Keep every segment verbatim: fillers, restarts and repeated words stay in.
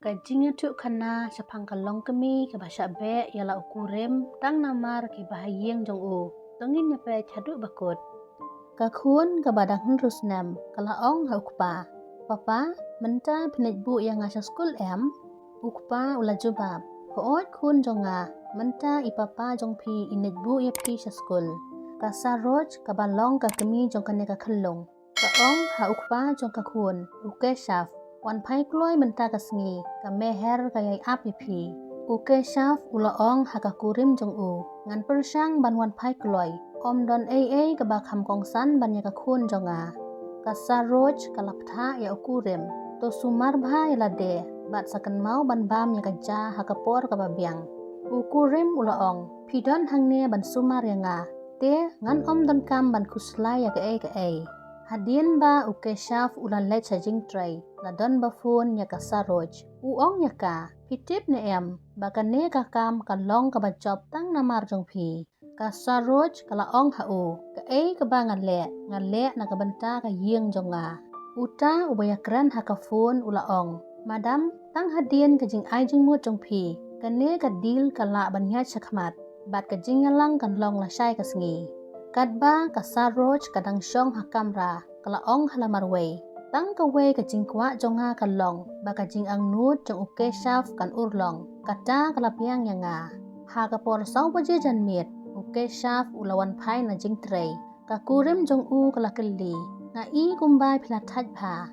Ka jingïathuhkhana shaphang ka longkmie kaba shah beh ïa la u kurim tang namar kiba ha ïing jong u. To ngin ïa peit haduh ba kut. Ka khun kaba dang hynriew snem ka la ong ha u kpa, "Papa, mynta phin leit buh ïa nga sha skul em?" U kpa u la jubab, "Hooid khun jong nga, mynta i papa jong phi in leit buh ïa phi sha skul." Ka Saroj kaba long ka kmie jong kane ka khyllung ka ong ha u kpa jong ka khun, "U Keshav, wan phai kloi mynta ka sngi, ka Meher ka ïai ap ïa phi." U Keshav u la ong ha ka kurim jong u, "Ngan pyrshang ban wan phai kloi, ym don ei ei kaba kham kongsan ban ïa ka khun jong nga." Ka Saroj ka la pyrta ïa u kurim, "To sumar bha ïa lade bad sa kynmaw ban bam ïa ka ja ha ka por kaba biang." U kurim u la ong, "Phi don hangne ban sumar ïa nga, te ngan ym donkam ban khuslai ïa kaei kaei." Hadien ba u Keshav u la leit sha jingtrei, la don ba phone ïa ka Saroj. U ong ïa ka, "Phi tip ne em ba kane ka kam ka long kaba jop tang namar jong phi?" Ka Saroj ka la ong ha u, "Kaei kaba nga leh, nga leh na ka bynta ka ïing jong nga." Uta uba ïakren ha ka phone u la ong, "Madam, tang hadien ka jingai jingmut jong phi, kane ka deal ka lah ban ïaid shakhmat bad ka jingïalang kan long lashai ka sngi." Katba ka Saroj ka dang shong ha kamra, ka la ong ha la marwei, "Tang kawei ka jingkwah jong nga ka long ba ka jingangnud jong u Keshav kan urlong, kata ka la biang ïa nga." Ha ka por saw baje janmiet u Keshav u la wan phai na jingtrei. Ka kurim jong u ka la kylli, "Nga i kumba phi la thait bha."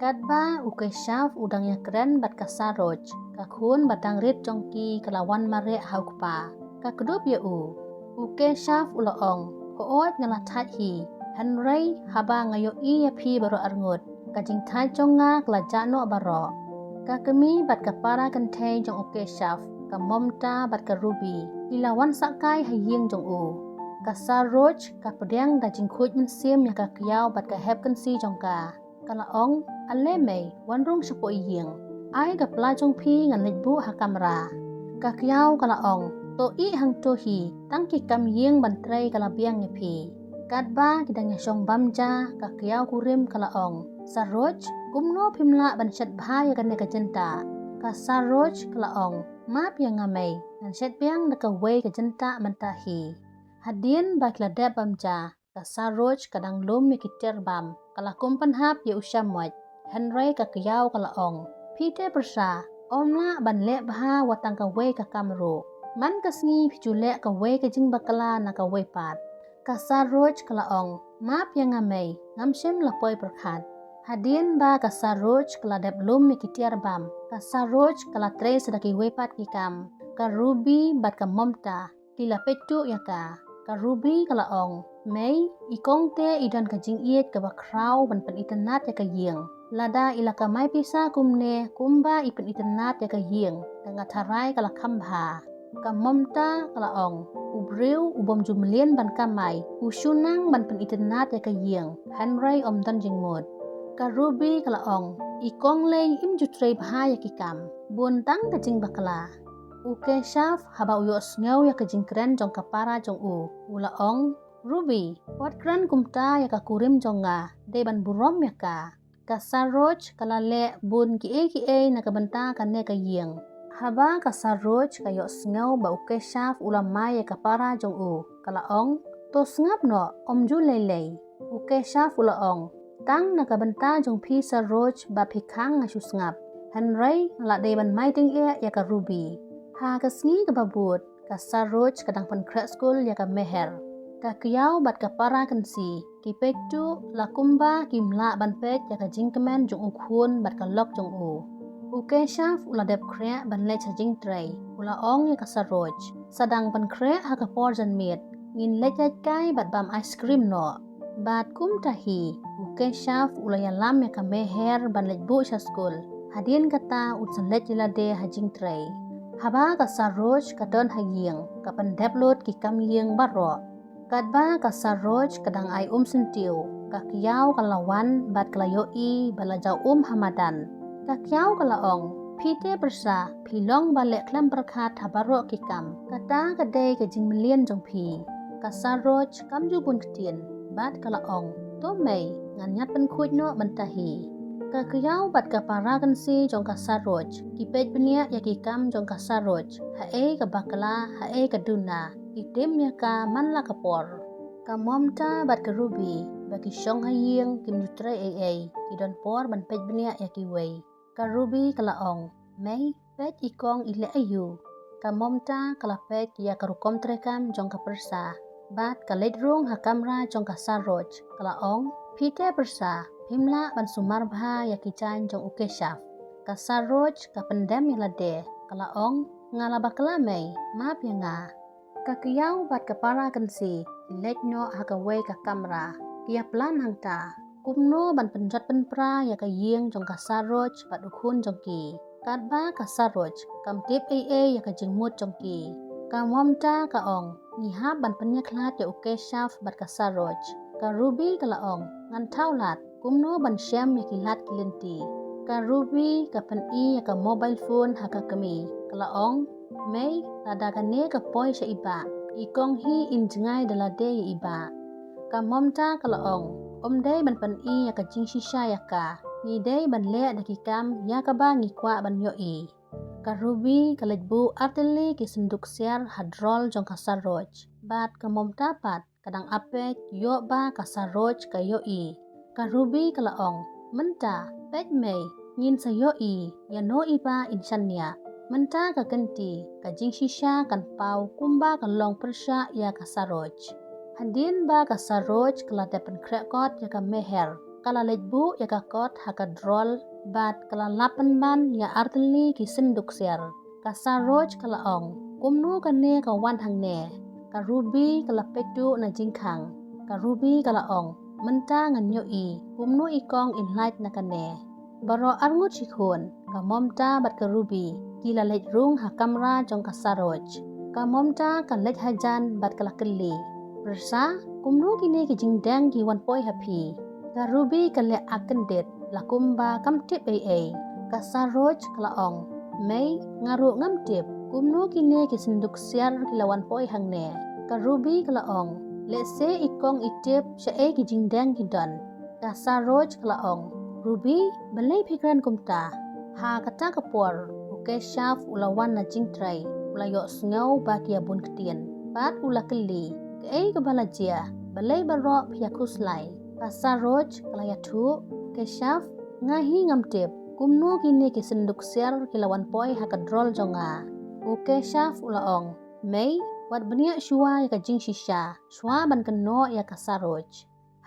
Katba u Keshav u dang ïakren bad ka Saroj, ka khun ba dang rit jong ki ka la wan mareh ha u kpa. Ka kdup ïa u. U Keshav u la ong, "Hooid nga la thait hi, hynrei haba nga ïohi ïa phi baroh arngut, ka jingthait jong nga ka la jah noh baroh." Ka kmie bad ka para kynthei jong u Keshav, ka Momta bad ka Ruby, ki la wan sahkai ha ïing jong u. Ka Saroj ka pdiang da jingkhuid mynsiem ïa ka Kyaw bad ka hep kynsi jong ka. Ka la ong, "Ale mei, wan rung shapoh ïing. Ai ka pla jong phi ngan leit buh ha kamra." Ka Kyaw ka la ong, "To ih hangto hi, tang ki kam ïing ban trei ka la biang ïa phi." Katba ki dang ïashong bam ja, ka Kyaw kurim ka la ong, "Saroj, kumno phim lah ban shet bha ïa kane ka jyntah?" Ka Saroj ka la ong, "Map ïa nga mei, ngan shet biang da kawei ka jyntah mynta hi." Hadien ba ki la dep bam ja, ka Saroj ka dang lum ïa ki tiar bam, ka la kum pynhap ïa u shamoit. Hynrei ka Kyaw ka la ong, "Phi te pyrsa, ym lah ban leh bha wat tang kawei ka kam ruh. Man ka sngi phi ju leh kawei ka jingbakla na kawei pat." Ka Saroj ka la ong, "Map ïa nga mei, ngam shym la poi pyrkhat." Hadien ba ka Saroj ka la dep lum ïa ki tiar bam, ka Saroj ka la trei sa da kiwei pat ki kam. Ka Ruby bad ka Momta ki la peit tuh ïa ka. Ka Ruby ka la ong, "Mei, i kong te i don ka jingïeit kaba khraw ban pynitynnad ïa ka ïing. Lada i la kamai pisa kumne kumba i pynitynnad ïa ka ïing, ka nga tharai ka la kham bha." Ka Momta ka la ong, "U briew u bym ju mlien ban kamai, u shu nang ban pynitynnad ïa ka ïing, hynrei ym don jingmut." Ka Ruby ka la ong, "I kong lei im ju trei bha ïa ki kam, bun tang ka jingbakla." U Keshav haba u ïohsngew ïa ka jingkren jong ka para jong u, u la ong, "Ruby, wat kren kumta ïa ka kurim jong nga, dei ban burom ïa ka. Ka Saroj ka la leh bun kiei kiei na ka bynta kane ka ïing." Haba ka Saroj ka ïohsngew ba u Keshav u la mai ïa ka para jong u, ka la ong, "To sngap noh, ym ju lei lei." U Keshav u la ong, "Tang na ka bynta jong phi Saroj ba phi khang nga shu sngap, hynrei nga la dei ban mai tyngeh ïa ka Ruby." Ha ka sngi kaba bud, ka Saroj ka dang pynkhreh skul ïa ka Meher. Ka Kyaw bad ka para kynsi ki peit tuh la kumba kim lah ban peit ïa ka jingkmen jong u khun bad ka lok jong u. U Keshav u la dep khreh ban leit sha jingtrei, u la ong ïa ka Saroj, "Sa dang pynkhreh ha ka por janmiet, ngin leit ïaid kai bad bam ice cream noh." Bad kumta hi, u Keshav u la ïalam ïa ka Meher ban leit buh sha skul. Hadien kata un sa leit ïa lade ha jingtrei. Haba ka Saroj ka don ha ïing, ka pyndep lut ki kam ïing baroh. Katba ka Saroj ka dang ai um syntiew, ka Kyaw ka la wan bad ka la ïohi ba la jaw um ha madan. Ka Kyaw ka la ong, "Phi te pyrsa, phi long ba leh khlem pyrkhat ha baroh ki kam. Kata ka dei ka jingmlien jong phi." Ka Saroj kam ju bun ktien bad ka la ong, "To mei, ngan ïaid pynkhuid noh mynta hi." Ka kyiaw bad ka para kynsi jong ka Saroj ki peit bniah ïa ki kam jong ka Saroj, haei ka bakla, haei ka duna, ki tim ïa ka man la ka por. Ka Momta bad ka Ruby ba ki shong ha ïing kim ju trei ei ei, ki don por ban peit bniah ïa kiwei. Ka Ruby ka la ong, "Mei, peit i kong i leh aïu." Ka Momta ka la peit ïa ka rukom treikam jong ka pyrsa bad ka leit rung ha kamra jong ka Saroj, ka la ong, "Phi te pyrsa, phim lah ban sumar bha ïa ki jaiñ jong u Keshav." Ka Saroj ka pyndem ïa lade, ka la ong, "Nga la bakla mei, map ïa nga." Ka kyiaw bad ka para kynsi ki leit noh ha kawei ka kamra, ki ïa plan hangta kumno ban pynjot pynpra ïa ka ïing jong ka Saroj bad u khun jong ki. Katba ka Saroj kam tip ei ei ïa ka jingmut jong ki, ka Momta ka ong, "Ngi hap ban pynïakhlad ïa u Keshav bad ka Saroj." Ka Ruby ka la ong, "Ngan thaw lad, kumno ban shem ïa ki lad ki lynti." Ka Ruby ka pyni ïa ka mobile phone ha ka kmie, ka la ong, "Mei, lada kane ka poi sha i bah, i kong hi in jngai da lade ïa i bah." Ka Momta ka la ong, "Ym dei ban pyni ïa ka jingshisha ïa ka, ngi dei ban leh da ki kam ïa kaba ngi kwah ban ïohi." Ka Ruby ka leit buh artylli ki synduk siar ha drol jong ka Saroj, bad ka Momta pat ka dang ap peit ïoh ba ka Saroj ka ïohi. Ka Ruby ka la ong, "Mynta peit mei, ngin sa ïohi ïa no i bah in shaniah. Mynta ka kynti ka jingshisha kan paw kumba ka long pyrshah ïa ka Saroj." Hadien ba ka Saroj ka la dep pynkhreh kot ïa ka meher, ka la leit buh ïa ka kot ha ka drol bad ka la lap pynban ïa artylli ki synduk siar. Ka Saroj ka la ong, "Kumno kane ka wan hangne?" Ka Ruby ka la peit tuh na jingkhang. Ka Ruby ka la ong, "Mynta ngan ïohi kumno i kong in lait na kane." Baroh arngut shi khun, ka Momta bad ka Ruby ki la leit rung ha kamra jong ka Saroj. Ka Momta ka leit hajan bad ka la kylli, "Pyrsa, kumno kine ki jingdeng ki wan poi ha phi?" Ka Ruby ka leh ak kyndit la kumba kam tip ei ei. Ka Saroj ka la ong, "Mei, nga ruh ngam tip kumno kine ki synduk siar ki la wan poi hangne." Ka Ruby ka la ong, "Lehse i kong i tip shaei ki jingdeng ki don." Ka Saroj ka la ong, "Ruby, balei phi kren kumta?" Ha kata ka por u Keshav u la wan na jingtrei, u la ïohsngew ba ki ïa bun ktien bad u la kylli, "Kaei kaba la jia, balei baroh phi ïa khuslai?" Ka Saroj ka la ïathuh, "Keshav, nga hi ngam tip kumno kine ki synduk siar ki la wan poi ha ka drol jong nga." U Keshav u la ong, "Mei, wat bniah shuwa ïa ka jingshisha shuwa ban kynnoh ïa ka Saroj."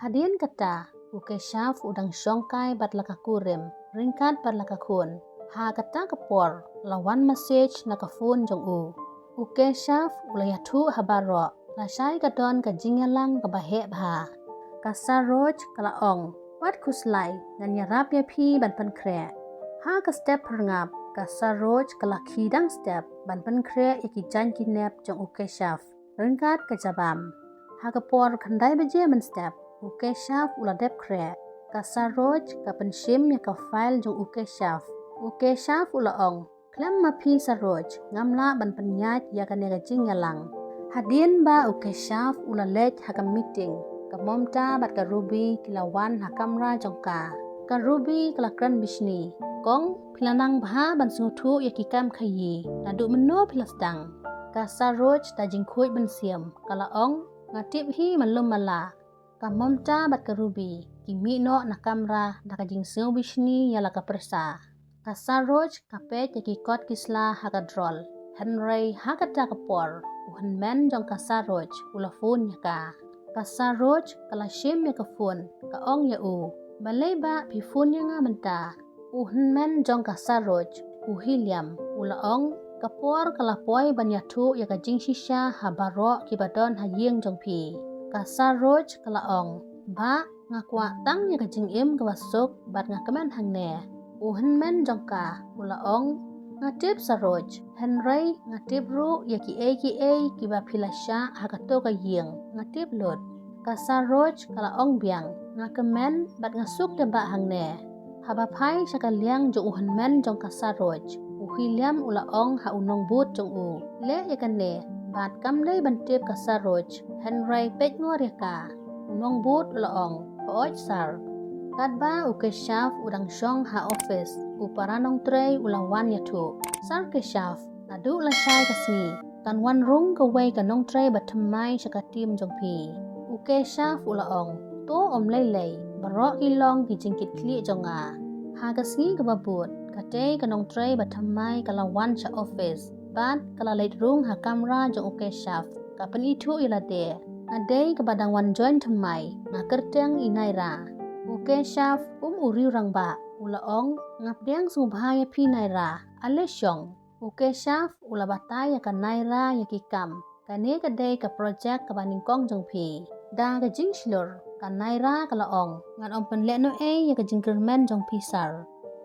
Hadien kata u Keshav u dang shong kai bad la ka kurim ryngkat bad la ka khun. Ha kata ka por la wan message na ka phone jong u. U Keshav u la ïathuh ha baroh, lashai ka don ka jingïalang kaba heh bha. Ka Saroj ka la ong, "Wat khuslai, ngan ïarap ïa phi ban pynkhreh." Ha ka step phyrngap ka Saroj ka la khie dang step ban pynkhreh ïa ki jaiñ ki nep jong u Keshav ryngkat ka jabam. Ha ka por khyndai baje mynstep u Keshav u la dep khreh. Ka Saroj ka pynshim ïa ka file jong u Keshav. U Keshav u la ong, "Khlem ma phi Saroj, ngam lah ban pynïaid ïa kane ka jingïalang." Hadien ba u Keshav u la leit ha ka meeting, ka Momta bad ka Ruby ki la wan ha kamra jong ka. Ka Ruby ka la kren bishni, "Kong, phi la nang bha ban sngewthuh ïa ki kam khaïi, naduh mynno phi la sdang?" Ka Saroj da jingkhuid mynsiem ka la ong, "Nga tip hi malum mala." Ka Momta bad ka Ruby ki mih noh na kamra da ka jingsngew bishni ïa la ka pyrsa. Ka Saroj ka peit ïa ki kot ki sla ha ka drol. Hynrei ha kata ka por u hynmen jong ka Saroj u la phone ïa ka. Ka Saroj ka la shim ïa ka phone, ka ong ïa u, "Balei ba phi phone ïa nga mynta?" U hynmen jong ka Saroj, u Heliam, u la ong, "Ka por ka la poi ban ïathuh ïa ka jingshisha ha baroh kiba don ha ïing jong phi." Ka Saroj ka la ong, "Bah, nga kwah tang ïa ka jingim kaba suk bad nga kmen hangne." U hynmen jong ka u la ong, "Nga tip Saroj, hynrei nga tip ruh ïa kiei kiei kiba phi la shah ha kato ka ïing, nga tip lut." Ka Saroj ka la ong biang, "Nga kmen bad nga suk te bah hangne." Haba phai sha ka liang jong u hynmen jong ka Saroj, u Heliam u la ong ha u nongbud jong u, "Leh ïa kane bad kam dei ban tip ka Saroj, hynrei peit ngor ïa ka." U nongbud u la ong, "Hooid sir." Katba u Keshav u dang shong ha office, u para nongtrei u la wan ïathuh, "Sir Keshav, naduh lashai ka sngi kan wan rung kawei ka nongtrei ba thymmai sha ka team jong phi." U Keshav u la ong, "To, ym lei lei, baroh ki long ki jingkitkhlieh jong nga." Ha ka sngi kaba bud, katei ka nongtrei ba thymmai ka la wan sha office bad ka la leit rung ha kamra jong u Keshav. Ka pynithuh ïa lade, "Nga dei kaba dang wan join thymmai, nga kyrteng i Naira." U Keshav um u riewrangbah, u la ong, "Nga pdiang sngewbha ïa phi Naira, ale shong." U Keshav u la batai ïa ka Naira ïa ki kam. "Kane ka dei ka project kaba nyngkong jong phi." Da ka jingshlur, ka Naira ka la ong, "Ngan ym pynlehnohei ïa ka jingkyrmen jong phi sir."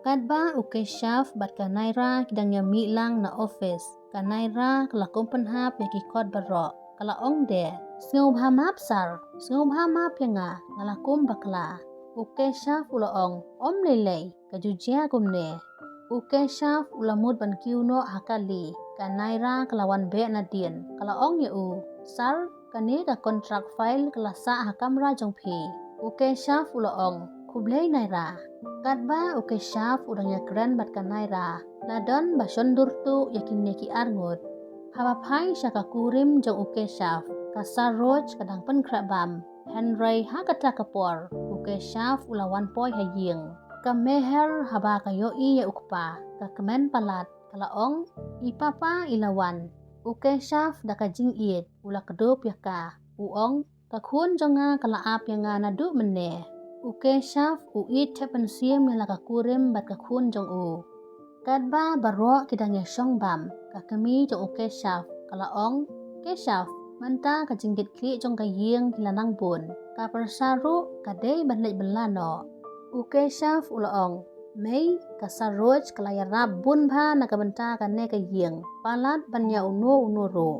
Katba u Keshav bad ka Naira ki dang ïamih lang na office, ka Naira ka la kum pynhap ïa ki kot baroh. Ka la ong de, "Sngewbha map sir, sngewbha map ïa nga, nga la kum bakla." U Keshav u la ong, "Ym lei lei, ka ju jia kumne." U Keshav u la mut ban kiew noh ha kali, ka Naira ka la wan beh nadien. Ka la ong ïa u, "Sir, kane ka contract file ka la sah ha kamra jong phi." U Keshav u la ong, "Khublei Naira." Katba u Keshav u dang ïakren bad ka Naira, la don ba shon dur tuh ïa kine ki arngut. Haba phai sha ka kurim jong u Keshav, ka Saroj ka dang pynkhreh bam. Hynrei ha kata ka por, u Keshav u la wan poi ha ïing. Ka Meher haba ka ïohi ïa u kpa, ka kmen palat, ka la ong, "I papa i la wan." U Keshav da ka jingïeit u la kdup ïa ka, u ong, "Ka khun jong nga ka la ap ïa nga naduh mynne." U Keshav u ïeit thep mynsiem ïa la ka kurim bad ka khun jong u. Katba baroh ki dang ïashong bam, ka kmie jong u Keshav ka la ong, "Keshav, mynta ka jingkitkhlieh jong ka ïing ki la nang bun. Ka pyrsa ruh ka dei ban leit bylla noh." U Keshav u la ong, "Mei, ka Saroj ka la ïarap bun bha na ka bynta kane ka ïing, palat ban ïa uno uno ruh."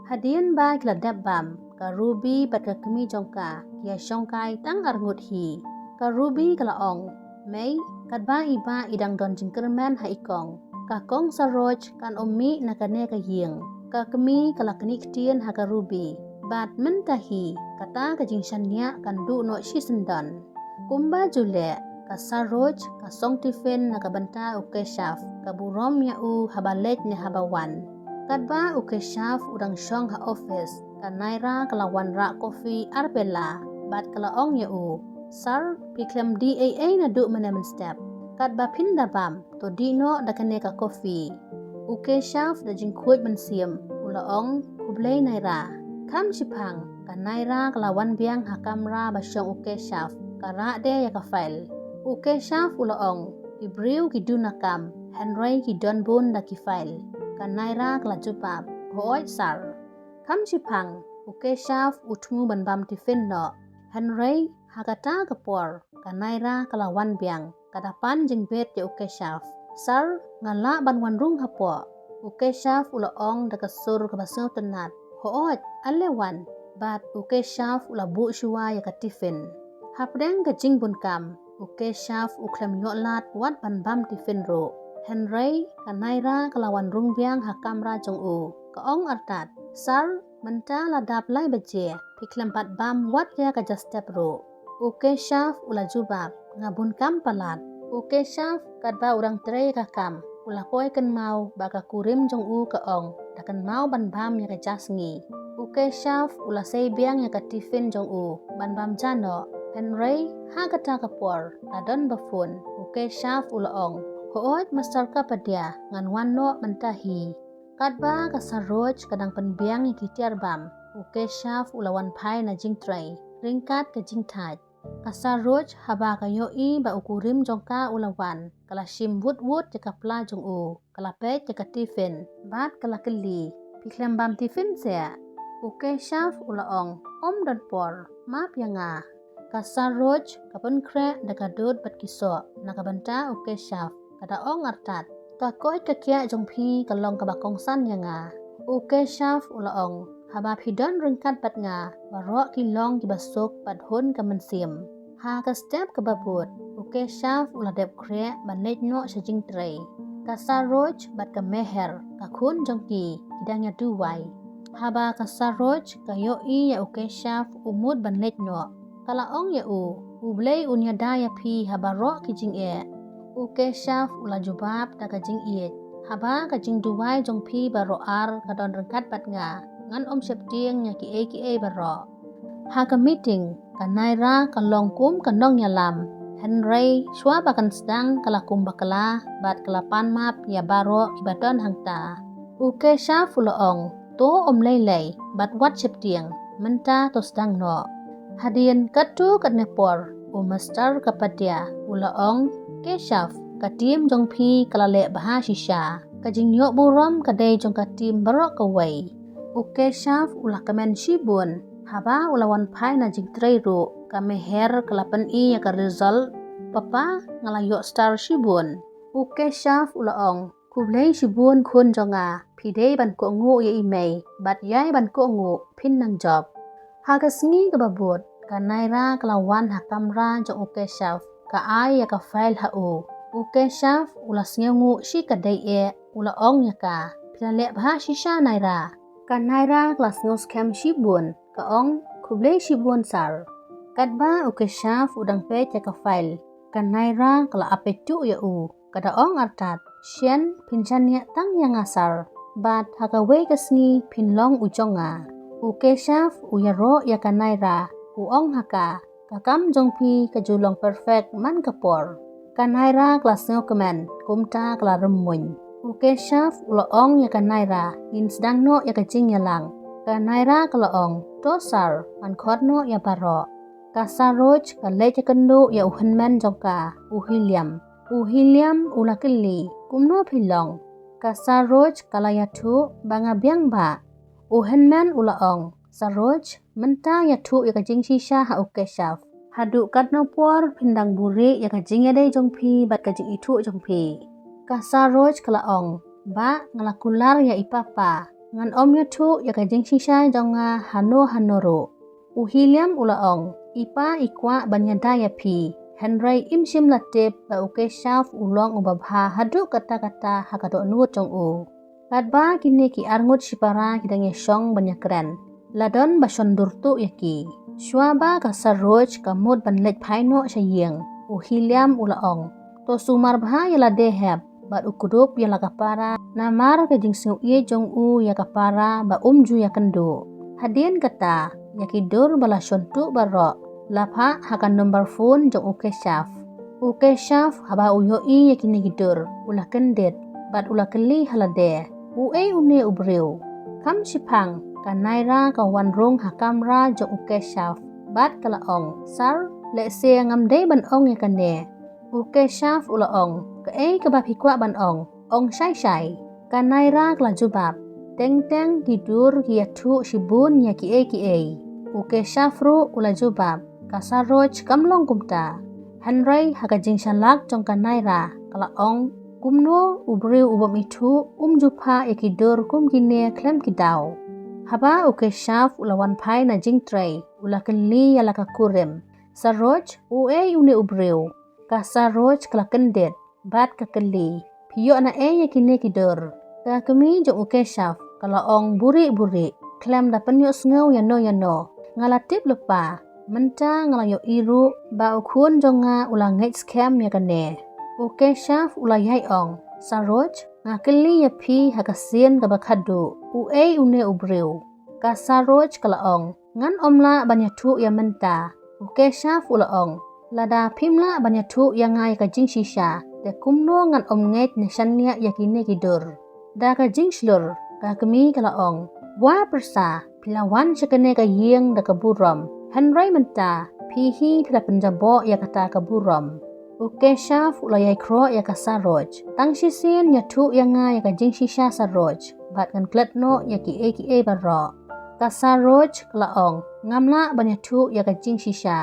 Hadien ba ki la dep bam, ka Ruby bad ka kmie jong ka ki ïashongkai tang arngut hi. Ka Ruby ka la ong, "Mei, katba i bah i dang don jingkyrmen ha i kong, ka kong Saroj kan ym mih na kane ka ïing." Ka kmie ka la knieh ktien ha ka Ruby, bad mynta hi kata ka jingshaniah kan duh noh shisyndon. Kumba ju leh, ka Saroj ka song tiffin na ka bynta u Keshav, ka burom ïa u haba leit ne haba wan. Katba u Keshav u dang shong ha office, ka Naira ka la wan rah kofi ar pela bad ka la ong ïa u, "Sir, phi khlem dih ei ei naduh mynne mynstep. Katba phin da bam, to dih noh da kane ka kofi." U Keshav da jingkhuid mynsiem u la ong, "Khublei Naira." Kham shiphang, ka Naira ka la wan biang ha kamra ba shong u Keshav, ka rah de ïa ka file. U Keshav u la ong, "Ki briew ki duna kam, hynrei ki don bun da ki file." Ka Naira ka la jubab, "Hooid sir." Kham shiphang, u Keshav u thmu ban bam tiffin noh. Hynrei ha kata ka por, ka Naira ka la wan biang, ka da pan jingbit ïa u Keshav. "Sir, nga lah ban wan rung hapoh?" U Keshav u la ong da ka sur kaba sngewtynnat, "Hooid, ale wan." Bad u Keshav u la buh shuwa ïa ka tiffin. Hapdeng ka jingbun kam, u Keshav u khlem ïoh lad wat ban bam tiffin ruh. Hynrei ka Naira ka la wan rung biang ha kamra jong u, ka ong artat, "Sir, mynta la dap lai baje, phi khlem pat bam wat ïa ka ja step ruh." U Keshav u la jubab, "Nga bun kam palat." U Keshav katba u dang trei ka kam, u la poi kynmaw ba ka kurim jong u ka ong, "Da kynmaw ban bam ïa ka ja sngi." U Keshav u la sei biang ïa ka tiffin jong u ban bam ja noh. Hynrei ha kata ka por, la don ba phone. U Keshav u la ong, "Hooid Mister Kapadia, ngan wan noh mynta hi." Katba ka Saroj ka dang pynbiang ïa ki tiar bam, u Keshav u la wan phai na jingtrei ryngkat ka jingthait. Ka Saroj haba ka ïohi ba u kurim jong ka u la wan, ka la shim wut wut ïa ka pla jong u, ka la peit ïa ka tiffin bad ka la kylli, "Phi khlem bam tiffin seh?" U Keshav u la ong, "Ym don por, map ïa nga." Ka Saroj ka pynkhreh da ka dud bad ki soh na ka bynta u Keshav, ka da ong artat, "Ka koit ka kiah jong phi ka long kaba kongsan ïa nga." U Keshav u la ong, "Haba phi don ryngkat bad nga, baroh ki long kiba suk bad hun ka mynsiem." Ha ka step kaba bud, u Keshav u la dep khreh ban leit noh sha jingtrei. Ka Saroj bad ka Meher, ka khun jong ki, ki dang ïa duwai. Haba ka Saroj ka ïohi ïa u Keshav u mut ban leit noh, ka la ong ïa u, U Blei un ïada ïa phi ha baroh ki jingeh. U Keshav u la jubab da ka jingïeit. Haba ka jingduwai jong phi baroh ar ka don ryngkat bad nga, ngan ym sheptieng ïa kiei kiei baroh. Ha ka meeting, ka Naira ka long kum ka nongïalam. Hynrei shuwa ba kan sdang ka la kum bakla bad ka la pan map ïa baroh kiba don hangta. U Keshav u la ong, to ym lei lei bad wat sheptieng, mynta to sdang noh. Hadien katto katne por, u Master Kapadia u la ong, Keshav, ka team jong phi ka la leh bha shisha. Ka jingïoh burom ka dei jong ka team baroh kawei. U Keshav u la kmen shibun. Haba u la wan phai na jingtrei ruh, ka Meher ka la pyni ïa ka result. Papa, nga la ïoh star shibun. U Keshav u la ong, khublei shibun khun jong nga, phi dei ban kohnguh ïa i mei bad ïai ban kohnguh phin nang jop. Ha ka sngi kaba bud, ka Naira ka la wan ha kamra jong u Keshav, ka ai ïa ka file ha u. U Keshav u la sngewnguh shi ka dei eh, u la ong ïa ka, phi la leh bha shisha Naira. Ka Naira ka la sngew skhem shibun, ka ong, khublei shibun sir. Katba u Keshav u dang peit ïa ka file, ka Naira ka la ap peit tuh ïa u, ka da ong artat, shen, phin shaniah tang ïa nga sir, bad ha kawei ka sngi phin long u jong nga. U Keshav u ïaroh ïa ka Naira, u ong ha ka, ka kam jong phi ka ju long perfect man ka por. Ka Naira ka la sngewkmen, kumta ka la rymmuiñ. U Keshav u la ong ïa ka Naira, ngin sdang noh ïa ka jingïalang. Ka Naira ka la ong, to sir, ngan khot noh ïa baroh. Ka Saroj ka leit ïakynduh ïa u hynmen jong ka, u Helium. U Helium u la kylli, kumno phi long? Ka Saroj ka la ïathuh ba nga biang bha. U hynmen u la ong, Saroj, mynta ïathuh ïa ka jingshisha ha u Keshav. Haduh katno por phin dang buhrieh ïa ka jingïadei jong phi bad ka jingithuh jong phi? Ka Saroj ka la ong, bah, nga la kular ïa i papa. Ngan ym ïathuh ïa ka jingshisha jong nga hano hano ruh. U Helium u la ong, i pa i kwah ban ïada ïa phi. Hynrei im shym la tip ba u Keshav u long uba bha haduh katta katta ha ka dohnud jong u. Katba kine ki arngut shipara ki dang ïashong ban ïakren, la don ba shon dur tuh ïa ki. Shuwa ba ka Saroj ka mut ban leit phai noh sha ïing, u Helium u la ong, to sumar bha ïa lade hep bad u kdup ïa la ka para, namar ka jingsngewieit jong u ïa ka para ba um ju ïakynduh. Hadien kata, ïa ki dur ba la shon tuh baroh la phah ha ka number phone jong u Keshav. U Keshav haba u ïohi ïa kine ki dur, u la kyndit bad u la kylli ha lade, uei une u briew? Kham shiphang, ka Naira ka wan rung ha kamra jong u Keshav bad ka la ong, sir, lehse ngam dei ban ong ïa kane. U Keshav u la ong, kaei kaba phi kwah ban ong, ong shai shai. Ka Naira ka la jubab, teng teng ki dur ki ïathuh shibun ïa kiei kiei. U Keshav ruh u la jubab, ka Saroj kam long kumta. Hynrei ha ka jingshalak jong ka Naira ka la ong, kumno u briew u bym ithuh um ju phah ïa ki dur kum kine khlem ki daw? Haba u Keshav u la wan phai na jingtrei, u la kylli ïa la ka kurim, Saroj, uei une u briew? Ka Saroj ka la kyndit bad ka kylli, phi ïoh naei ïa kine ki dur? Ka kmie jong u Keshav ka la ong, buri buri, khlem da pynïohsngew ïano ïano. Nga la tip lypa, mynta nga la ïohi ruh ba u khun jong nga u la ngeit skhem ïa kane. U Keshav u la ïai ong, Saroj, nga kylli ïa phi ha ka sien kaba khadduh, uei une u briew? Ka Saroj ka la ong, ngan ym lah ban ïathuh ïa mynta. U Keshav u la ong, lada phim lah ban ïathuh ïa nga ïa ka jingshisha, te kumno ngan ym ngeit ne shaniah ïa kine ki dur? Da ka jingshlur, ka kmie ka la ong, wa pyrsa, phi la wan sha kane ka ïing da ka burom, hynrei mynta phi hi phi la pynjaboh ïa kata ka burom. U Keshav u la ïai khroh ïa ka Saroj. Tang shisien ïathuh ïa nga ïa ka jingshisha Saroj, bad ngan klet noh ïa kiei kiei baroh. Ka Saroj ka la ong, ngam lah ban ïathuh ïa ka jingshisha.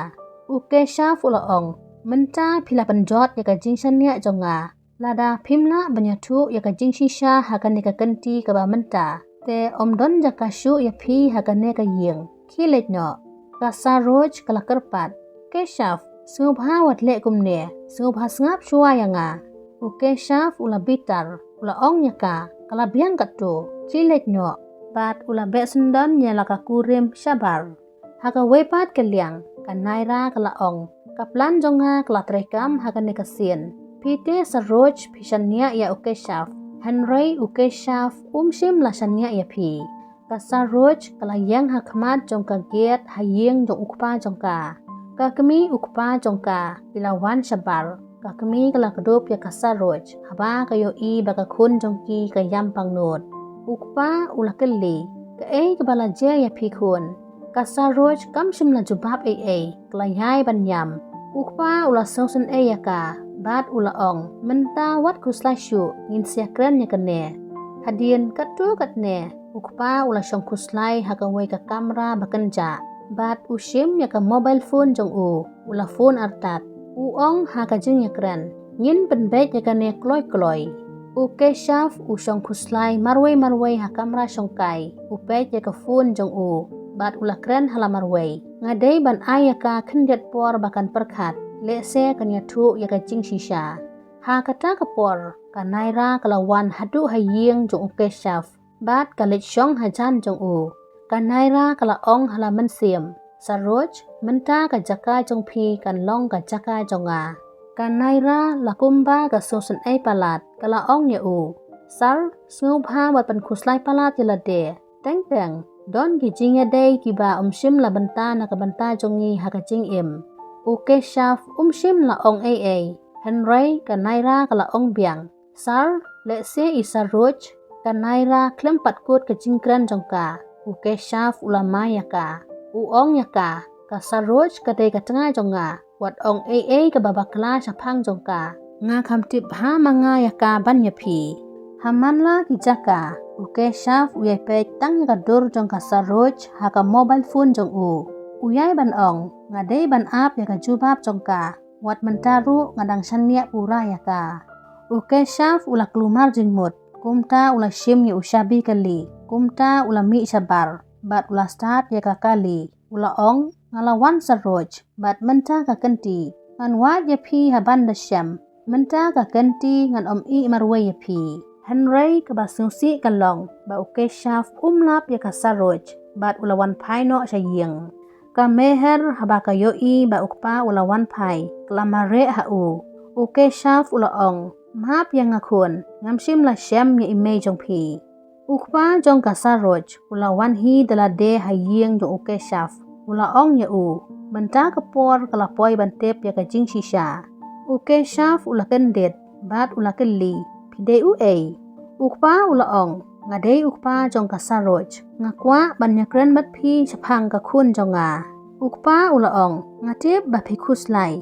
U Keshav u la ong, mynta phi la pynjot ïa ka jingshaniah jong nga. Lada phim lah ban ïathuh ïa ka jingshisha ha kane ka kynti kaba mynta, te ym don jaka shuh ïa phi ha kane ka ïing. Khie leit noh. Ka Saroj ka la kyrpad, Keshav, sngewbha wat leh kumne, sngewbha sngap shuwa ïa nga. U Keshav u la bitar, u la ong ïa ka, ka la biang katto, khie leit noh. Bad u la beh syndon ïa la ka kurim shabar. Ha kawei pat ka liang, ka Naira ka la ong, Ka plan jong nga ka la treikam ha kane ka sien. Phi te Saroj phi shaniah ïa u Keshav. Hynrei u Keshav um shym la shaniah ïa phi. Ka Saroj ka la ïeng ha khmat jong ka gate ha ïing jong u kpa jong ka. Ka kmie u kpa jong ka ki la wan shabar. Ka kmie ka la kdup ïa ka Saroj haba ka ïohi ba ka khun jong ki ka ïam pangnud. U kpa u la kylli, kaei kaba la jia ïa phi khun? Ka Saroj kam shym la jubab ei ei, ka la ïai ban ïam. U kpa u la sngewsynei ïa ka bad u la ong, mynta wat khuslai shuh, ngin sa ïakren ïa kane. Hadien katto katne u kpa u la shong khuslai ha kawei ka kamra ba kynjah bad u shim ïa ka mobile phone jong u, u la phone artat. U ong ha ka jingïakren, ngin pynbeit ïa kane kloi kloi. U Keshav u shong khuslai marwei marwei ha kamra shongkai, u peit ïa ka phone jong u bad u la kren ha la marwei, nga dei ban ai ïa ka khyndiat por ba kan pyrkhat, lehse kan ïathuh ïa ka jingshisha. Ha kata ka por ka Naira ka la wan haduh ha ïing jong u Keshav bad ka leit shong hajan jong u. Ka Naira ka la ong ha la mynsiem, Saroj, mynta ka jaka jong phi kan long ka jaka jong nga. Ka Naira la kumba ka sngewsynei palat, ka la ong ïa u, Sar, sngewbha wat pynkhuslai palat ïa lade. Teng teng don ki jingïadei kiba um shym la bynta na ka bynta jong ngi ha ka jingim. U Keshav um shym la ong ei ei, hynrei ka Naira ka la ong biang, Sar, lehse i Saroj. Ka Naira khlem pat kut ka jingkren jong ka, u Keshav u la mai ïa ka. U ong ïa ka, ka Saroj ka dei ka tnga jong nga, wat ong ei ei kaba bakla shaphang jong ka. Nga kham tip bha ma nga ïa ka ban ïa phi. Ha man la ki jaka u Keshav u ïai peit tang ïa ka dur jong ka Saroj ha ka mobile phone jong u. U ïai ban ong, nga dei ban ap ïa ka jubab jong ka. Wat mynta ruh nga dang shaniah pura ïa ka. U Keshav u la klumar jingmut, kumta u la shim ïa u shabi kali, kumta u la mih shabar bad u la start ïa ka kali. U la ong, nga la wan Saroj bad mynta ka kynti ngan wad ïa phi ha ban da shem. Mynta ka kynti ngan ym ïeh marwei ïa phi. Hynrei kaba sngewsih ka long ba u Keshav um lap ïa ka Saroj bad u la wan phai noh sha ïing. Ka Meher haba ka ïohi ba u kpa u la wan phai, ka la mareh ha u. U Keshav u la ong, map ïa nga khun, ngam shym la shem ïa i mei jong phi. U kpa jong ka Saroj u la wan hi da lade ha ïing jong u Keshav. U la ong ïa u, mynta ka por ka la poi ban tip ïa ka jingshisha. U Keshav u la kyndit bad u la kylli, phi dei uei? U kpa u la ong, nga dei u kpa jong ka Saroj. Nga kwah ban ïakren bad phi shaphang ka khun jong nga. U kpa u la ong, nga tip ba phi khuslai.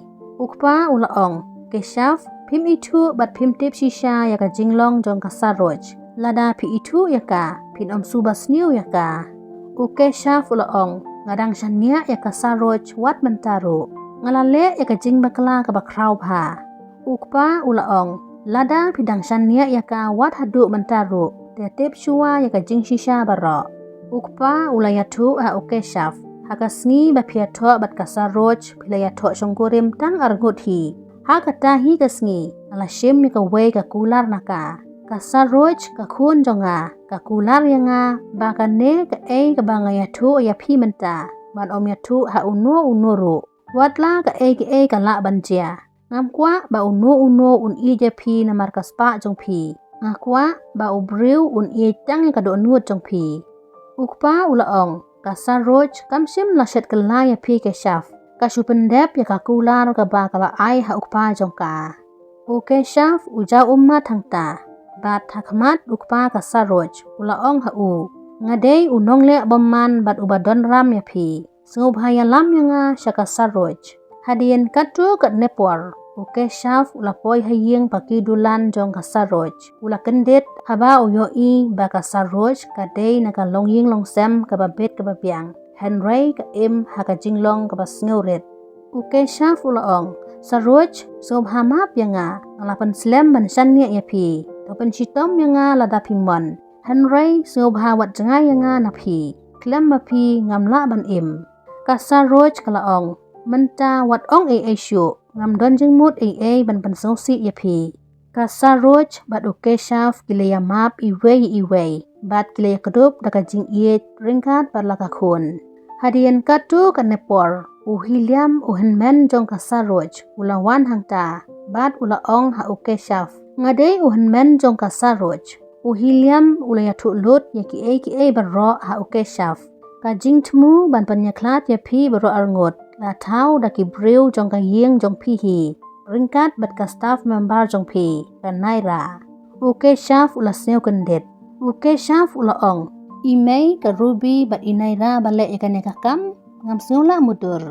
U kpa u la ong, Keshav, phim ithuh bad phim tip shisha ïa ka jinglong jong ka Saroj. Lada phi ithuh ïa ka, phin ym shu ba sniew ïa ka. U Keshav u la ong, nga dang shaniah ïa ka Saroj wat mynta ruh. Nga la leh ïa ka jingbakla kaba khraw bha. U kpa u la ong, lada phi dang shaniah ïa ka wat haduh mynta ruh, te tip shuwa ïa ka jingshisha baroh. U kpa u la ïathuh ha u Keshav, ha ka sngi ba phi ïathoh bad ka Saroj phi la ïathoh shongkurim tang arngut hi. Ha kata hi ka sngi nga la shim ïa kawei ka kular na ka. Ka Saroj ka khun jong nga ka kular ïa nga ba kane kaei kaba nga ïathuh ïa phi mynta ban ym ïathuh ha uno uno ruh. Wat la kaei kaei ka lah ban jia, ngam kwah ba uno uno un ïeit ïa phi namar ka spah jong phi. Nga kwah ba u briew un ïeit tang ïa ka dohnud jong phi. U kpa u la ong, ka Saroj kam shym la shet kylla ïa phi Keshav. Ka shu pyndep ïa ka kular kaba ka la ai ha u kpa jong ka. U Keshav u jaw ummat hangta bad ha khmat u kpa ka Saroj u la ong ha u, nga dei u nongleh bymman bad uba donram ïa phi. Sngewbha ïalam ïa nga sha ka Saroj. Hadien katto katne por u Keshav u la poi ha ïing ba ki dulan jong ka Saroj. U la kyndit haba u ïohi ba ka Saroj ka dei na ka longïing longsem kaba bit kaba biang, hynrei ka im ha ka jinglong kaba sngewrit. U Keshav u la ong, Saroj, sngewbha map ïa nga, nga la pynslem ban shaniah ïa phi. To pynshitom ïa nga lada phi mon. Hynrei sngewbha wat jngai ïa nga na phi. Khlem ma phi ngam lah ban im. Ka Saroj ka la ong, mynta wat ong ei ei shuh, ngam don jingmut ei ei ban pynsngewsih ïa phi. Ka Saroj bad u Keshav ki la ïamap iwei ïa iwei bad ki la ïakdup da ka jingïeit ryngkat bad la ka khun. Hadien katto katne por U Helium u hynmen jong ka Saroch u la wan hangta bad u la ong ha u Keshav, "Nga dei u hynmen jong ka Saroch." U Helium u la ïathuh lut ïa kiei kiei baroh ha u Keshav. Ka jingthmu ban pynïakhlad ïa phi baroh arngut la thaw da ki briew jong ka ïing jong phi hi, ryngkat bad ka staff member jong phi, ka Naira. U Keshav u la sngew kyndit. U Keshav u la ong, "I mei ka Ruby bad i Naira ba leh ïa kane ka kam, ngam sngew lah mudur."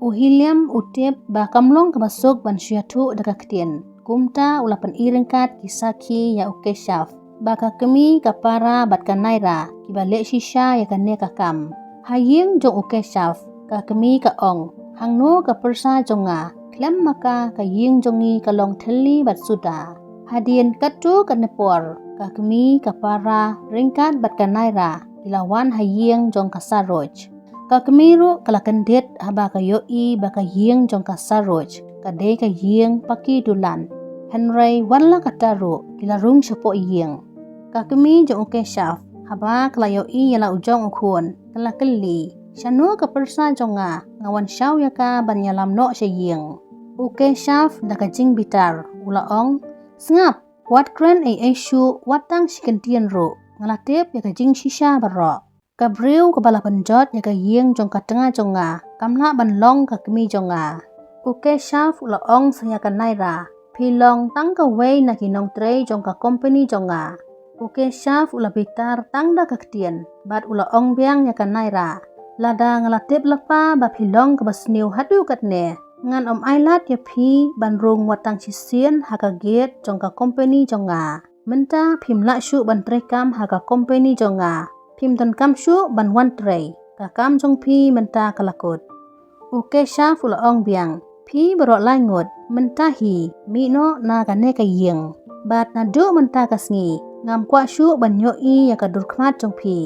U Helium u tip ba kam long kaba suk ban shu ïathuh da ka ktien. Kumta u la pyni ryngkat ki sakhi ïa u Keshav ba ka kmie ka para bad ka Naira kiba leh shisha ïa kane ka kam. Ha ïing jong u Keshav, ka kmie ka ong, "Hangno ka pyrsa jong nga? Khlem ma ka, ka ïing jong ngi ka long thylli bad suda." Hadien katto katne por, ka kmie ka para ryngkat bad ka Naira ki la wan ha ïing jong ka Saroch. Ka kmie ruh ka la kyndit haba ka ïohi ba ka ïing jong ka Saroch ka dei ka ïing paki dulan. Hynrei wat la katta ruh ki la rung shapoh ïing. Ka kmie jong u Keshav haba ka la ïohi ïa la u jong u khun, ka la kylli, "Shano ka pyrsa jong nga, nga wan shaw ïa ka ban ïalam noh sha ïing?" U Keshav da ka jingbitar u la ong, "Sngap, wat kren ei ei shuh, wat tang shi kyntien ruh, nga la tip ïa ka jingshisha baroh. Ka briew kaba la pynjot ïa ka ïing jong ka tnga jong nga kam lah ban long ka kmie jong nga." U Keshav u la ong sa ïa ka Naira, "Phi long tang kawei na ki nongtrei jong ka kompani jong nga." U Keshav u la bitar tang da ka ktien bad u la ong biang ïa ka Naira, "Lada nga la tip lypa ba phi long kaba sniew haduh katne, ngan ym ailad ïa phi ban rung wat tang shisien ha ka gate jong ka kompani jong nga. Mynta phim lah shuh ban trei kam ha ka kompani jong nga. Phim donkam shuh ban wan trei. Ka kam jong phi mynta ka la kut." U Keshav u la ong biang, "Phi baroh lai ngut, mynta hi mih noh na kane ka ïing. Bad naduh mynta ka sngi ngam kwah shuh ban ïohi ïa ka dur khmat jong phi.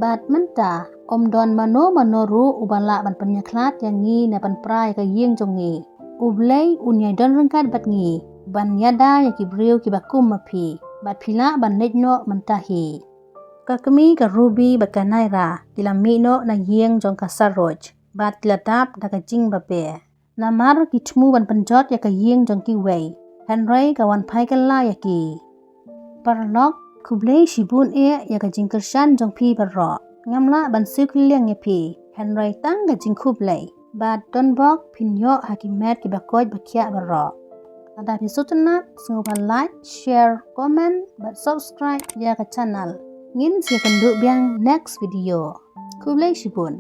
Bad mynta ym don mano mano ruh uba lah ban pynïakhlad ïa ngi ne pynpra ïa ka ïing jong ngi. U Blei un ïai don ryngkat bad ngi ban ïada ïa ki briew kiba kum ma phi, bad phi lah ban leit noh mynta hi." Ka kmie ka Ruby bad ka Naira ki la mih noh na ïing jong ka Saroch bad ki la dap da ka jingbabe. Namar ki thmu ban pynjot ïa ka ïing jong kiwei, hynrei ka wan phai kylla ïa ki. Paralok, khublei shibun eh ïa ka jingkyrshan jong phi baroh. Ngam lah ban siew kylliang ïa phi, hynrei tang ka jingkhublei. Bad don bok phin ïoh ha ki met kiba koit ba khiah baroh. Lada phi sngewtynnat, sngewbha like, share, comment bad subscribe ïa ka channel. Ngin sa ïakynduh biang next video. Khublei shibun.